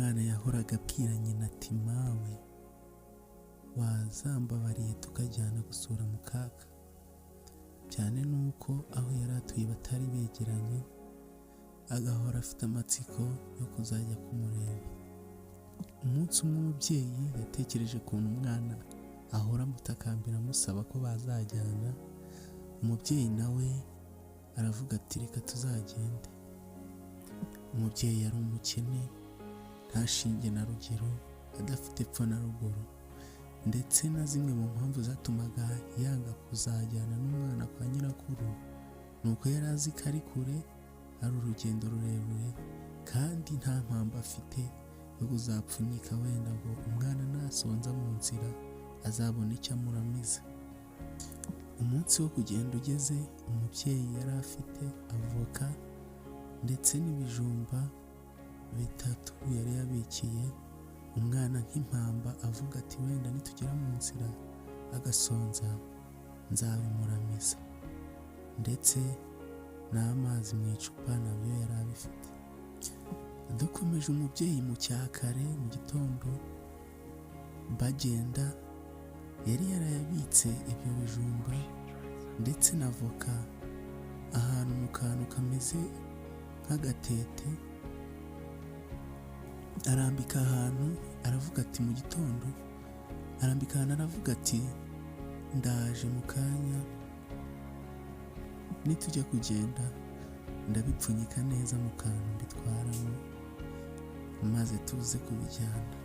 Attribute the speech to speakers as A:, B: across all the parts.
A: Umwana yahoraga abwira nyina ati: "Mawe, wazambabariye tukajyana gusura mukaka?" Cyane nuko aho yari atuye batari begeranye, agahora afite amatsiko yo kuzajya kumureba. Umunsi umwe umubyeyi yatekereje ukuntu umwana ahora amutakambira amusaba ko bazajyana. Umubyeyi nawe aravuga ati: "Reka tuzagende." Umubyeyi yari umukene, nta shinge na rugero, adafite epfo na ruguru, ndetse na zimwe mu mpamvu zatumaga yanga kuzajyana n'umwana kwa nyirakuru ni uko yari azi ko ari kure, ari urugendo rurerure, kandi nta mpamvu afite yo kuzapfunyika wenda ngo umwana nasonza mu nzira azabone icyo amuramiza. Umunsi wo kugenda ugeze, umubyeyi yari afite avoka ndetse n'ibijumba bitatu yari yabikiye umwana nk'impamba, avuga ati: "Wenda nitugera mu nzira agasonza nzabimuramiza." Ndetse n'amazi mu icupa nabyo yari abifite. Dukomeje, umubyeyi mu cyakare mu gitondo bagenda, yari yarayabitse ibyo bijumba ndetse na avoka ahantu mu kantu kameze nk'agatete, arambika ahantu, aravuga ati mu gitondo arambika ahantu, aravuga ati: "Ndaje mu kanya, nitujya kugenda ndabipfunyika neza mu kantu mbitwaramo, maze tuze kubijyana."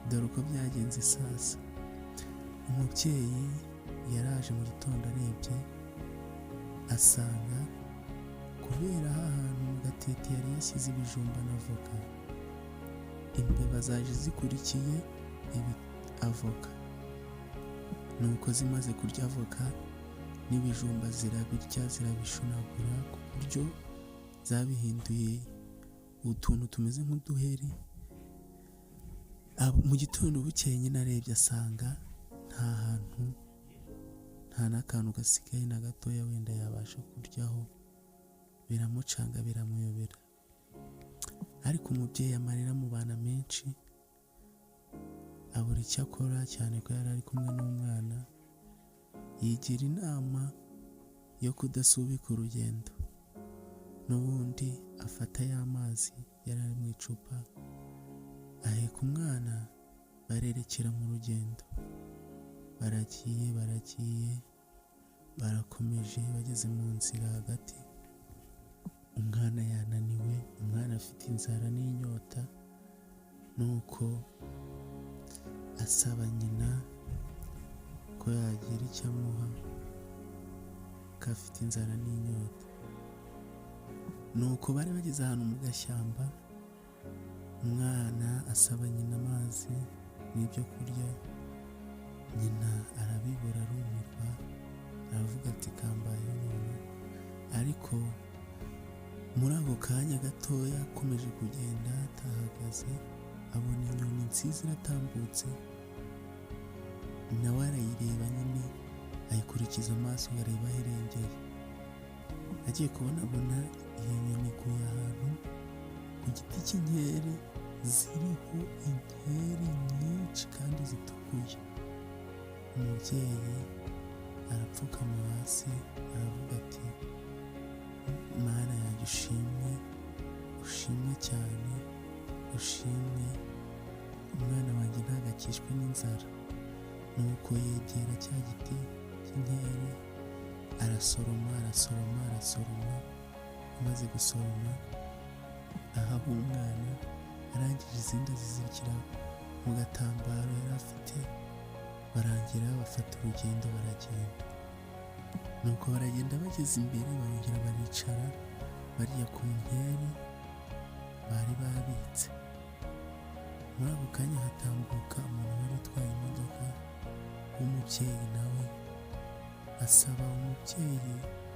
A: Dore uko byagenze. Sasa umubyeyi yaraje mu gitondo, arebye asanga kubera hantu mu gatete yari yashyize ibijumba na avoka, imbeba zaje zikurikiye ibi avoka. Nuko zimaze kurya avoka n'ibijumba, zirabirya, zirabishunagura ku buryo zabihinduye utuntu tumeze nk'uduheri. Mu gitondo bukeye nyine arebye asanga nta hantu, nta n'akantu gasigaye na gatoya wenda yabasha kuryaho. Biramucanga, biramuyobera. Ariko umubyeyi amarira amubana menshi, abura icyo akora, cyane ko yari ari kumwe n'umwana. Yigira inama yo kudasubika urugendo. N'ubundi afata ya mazi yari ari mu icupa, aheka umwana, barerekera mu rugendo. Baragiye, baragiye, barakomeje. Bageze mu nzira hagati, umwana yananiwe, umwana afite inzara n'inyota. Nuko asaba nyina ko yagira icyo amuha, ko afite inzara n'inyota. Nuko bari bageze ahantu mu gashyamba, umwana asaba nyina amazi n'ibyo kurya. Nyina arabibura, arumirwa, aravuga ati: "Kambayeho none." Ariko muri ako kanya gatoya akomeje kugenda atahagaze, abona inyoni nziza iratambutse. Nawe arayireba nyine, ayikurikiza amaso ngo arebe aho irengeye. Agiye kubona, abona iyo nyoni iguye ahantu ku giti cy'inkeri, ziriho inkeri nyinshi kandi zitukuye. Umubyeyi arapfukama hasi, aravuga ati: "Mana yanjye, ushimwe, ushimwe cyane, ushimwe, umwana wanjye ntabwo akishwe n'inzara." Nuko yegera cya giti cy'inkeri, arasoroma, arasoroma, arasoroma. Amaze gusoroma aha umwana, arangije izindi azizirikira mu gatambaro yari afite. Barangira bafata urugendo, baragenda. Nuko baragenda, bageze imbere barongera baricara, barya ku nkeri bari babitse. Muri ako kanya hatambuka umuntu wari utwaye imodoka w'umubyeyi, nawe asaba umubyeyi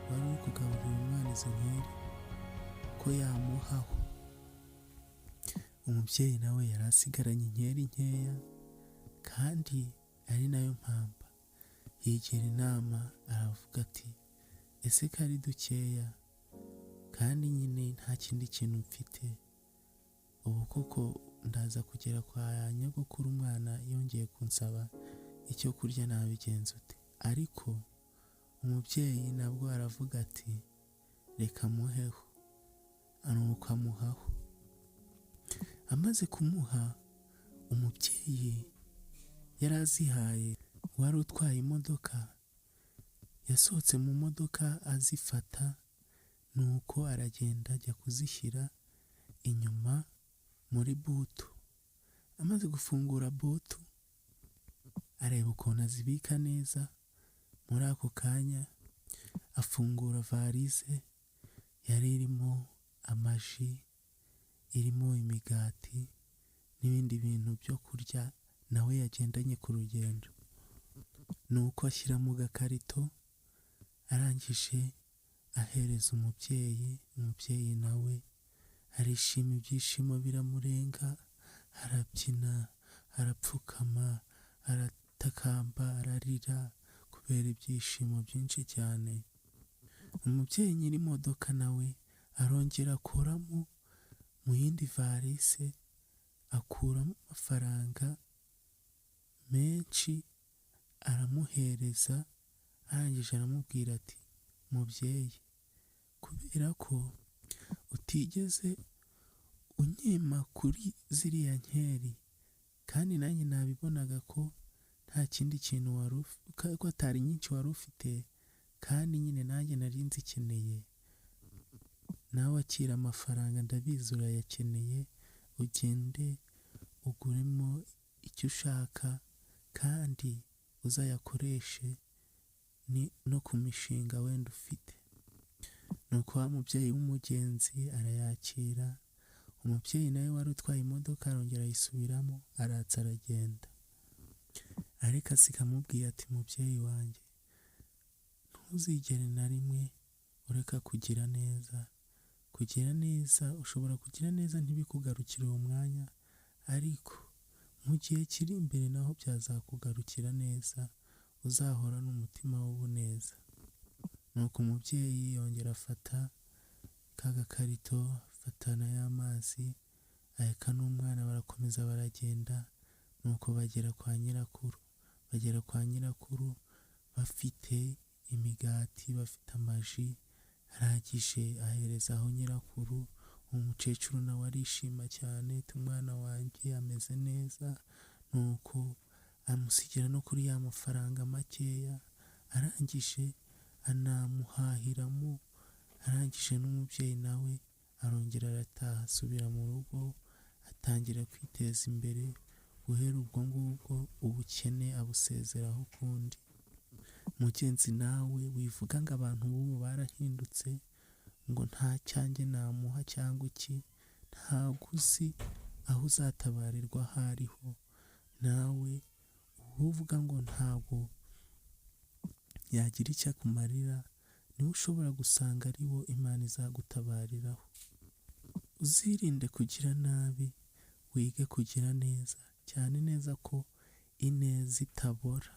A: wari uri kugaburira umwana izo nkeri ko yamuhaho. Umubyeyi nawe yari asigaranye inkeri nkeya kandi ari nayo mpamba. Yigira inama, aravuga ati: "Ese ko ari dukeya kandi nyine nta kindi kintu mfite, ubu koko Ndaza kugera kwa nyogokuru umwana yongeye kunsaba icyo kurya, nabigenza ute? Ariko umubyeyi nabwo aravuga ati reka muheho. Nuko amuhaho. Amaze kumuha, umubyeyi yari azihaye uwari utwaye imodoka, yasohotse mu modoka azifata, nuko aragenda ajya kuzishyira inyuma muri boot. Amaze gufungura boot areba ukuntu azibika neza, muri ako kanya afungura valise yari irimo amaji, irimo imigati n'ibindi bintu byo kurya nawe yagendanye ku rugendo. Nuko ashyira mu gakarito, arangije ahereza umubyeyi, umubyeyi nawe arishima, ibyishimo biramurenga, arabyina, arapfukama, aratakamba, ararira kubera ibyishimo byinshi cyane. Umubyeyi nyiri imodoka nawe arongera akuramo mu yindi valise, akuramo amafaranga menshi aramuhereza, arangije aramubwira ati mubyeyi, kubera ko utigeze unyima kuri ziriya nkeri, kandi nanjye nabibonaga ko nta kindi kintu wari, ko atari nyinshi wari ufite, kandi nyine nanjye nari nzikeneye, nawe akira amafaranga ndabizi urayakeneye, ugende uguremo icyo ushaka kandi uzayakoreshe no ku mishinga wenda ufite. Nuko wa mubyeyi w'umugenzi arayakira, umubyeyi nawe wari utwaye imodoka arongera ayisubiramo, aratsa aragenda. Ariko asiga amubwiye ati mubyeyi wanjye, ntuzigere na rimwe ureka kugira neza, kugira neza ushobora kugira neza ntibikugarukire uwo mwanya, ariko mu gihe kiri imbere naho byazakugarukira neza, uzahorane umutima w'ubuneza. Nuko umubyeyi yongera afata ka gakarito, afata na ya mazi, aheka n'umwana barakomeza baragenda, nuko bagera kwa nyirakuru. Bagera kwa nyirakuru bafite imigati, bafite amaji, arangije ahereza aho nyirakuru, umukecuru nawe arishima cyane, ati umwana wanjye ameze neza, nuko amusigira no kuri ya mafaranga makeya, arangije anamuhahiramo, arangije n'umubyeyi nawe arongera arataha asubira mu rugo, atangira kwiteza imbere, guhera ubwo ngubwo ubukene abusezeraho ukundi. Mugenzi nawe wivuga ngo abantu b'ubu barahindutse, ngo nta cyanjye namuha cyangwa iki, ntabwo uzi aho uzatabarirwa aho ariho, nawe uwo uvuga ngo ntabwo yagira icyo akumarira, niwe ushobora gusanga ari wo Imana izagutabariraho. Uzirinde kugira nabi, wige kugira neza, cyane neza ko ineza itabora.